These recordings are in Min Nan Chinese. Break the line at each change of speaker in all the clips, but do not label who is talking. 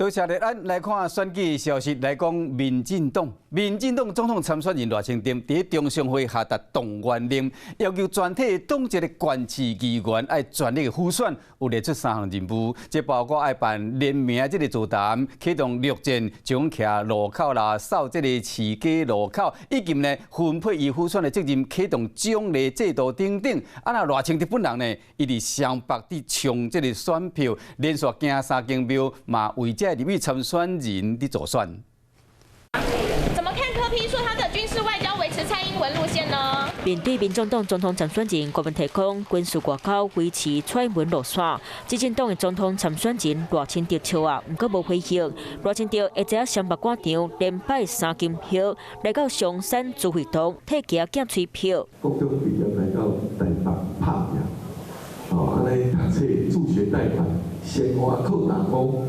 多謝咱來看選舉消息，來講民進黨，民進黨總統參選人賴清德佇中常會下達動員令，要求全體黨籍的縣市議員愛全力輔選，有列出三項任務，這包括愛辦聯名這个座談，啟動綠箭將徛路口啦，掃這个市街路口，以及呢分配伊輔選的責任，啟動獎勵制度等等。啊，若賴清德本人呢，伊佇雙北佇衝這个選票，連續行三間廟，嘛為這立委參選人佇助選。
怎麼看柯 P 說他的軍事外交維持蔡英文路線呢？
面對民眾黨總統參選人郭文提講，軍事外交維持蔡英文路線。執政黨的總統參選人賴清德笑啊，毋過無回應。賴清德下晝雙北廣場連擺三間廟，來到松山主會堂，替囝仔催票。
國中畢業來到台北拍拚，哦，按呢讀冊助學貸款，生活靠打工，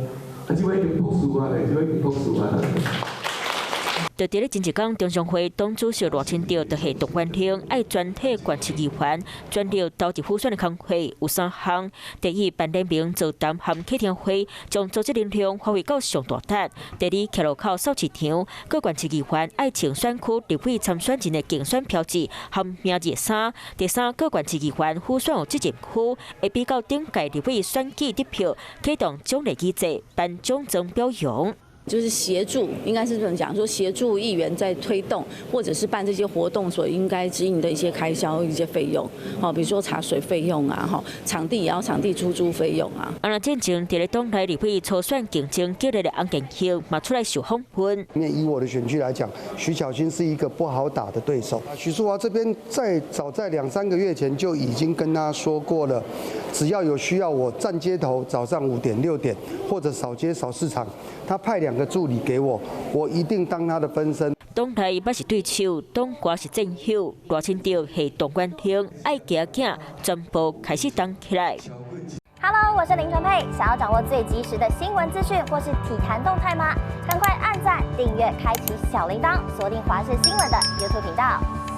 啊，這擺已經博士啊咧，這擺已經博士啊。
就佇咧前一工，中常會黨主席賴清德就下動員令，愛全體縣市議員全力投入輔選的工作，有三項：第一，辦聯名座談和啟聽會，將組織能量發揮到上大力；第二，徛路口掃市場，各縣市議員愛穿選區立委參選人的競選標誌和名字衫；第三，各縣市議員輔選有責任區，會比較頂屆立委選舉得票，啟動獎勵機制，頒獎狀表揚。
就是協助，應該是這麼講，說協助議員在推動或者是辦這些活動所應該支應的一些開銷、一些費用，好，比如說茶水費用啊，哈，場地也要場地出租費用啊。
啊，那進前佇咧黨內立委初選競爭激烈的洪建興嘛出來受訪問。
因為以我的選區來講，徐巧芯是一個不好打的對手。許淑華這邊在早在兩三個月前就已經跟他說過了，只要有需要，我站街頭，早上5點6點或者掃街掃市場，他派兩個助理給我，我一定當他的分身。
黨內捌是對手，黨外是戰友。賴清德下動員令，愛囝仔全部開始動起來。
Hello，我是林純佩，想要掌握最及時的新聞資訊或是體壇動態嗎？趕快按讚、訂閱、開啟小鈴鐺，鎖定華視新聞的 YouTube 頻道。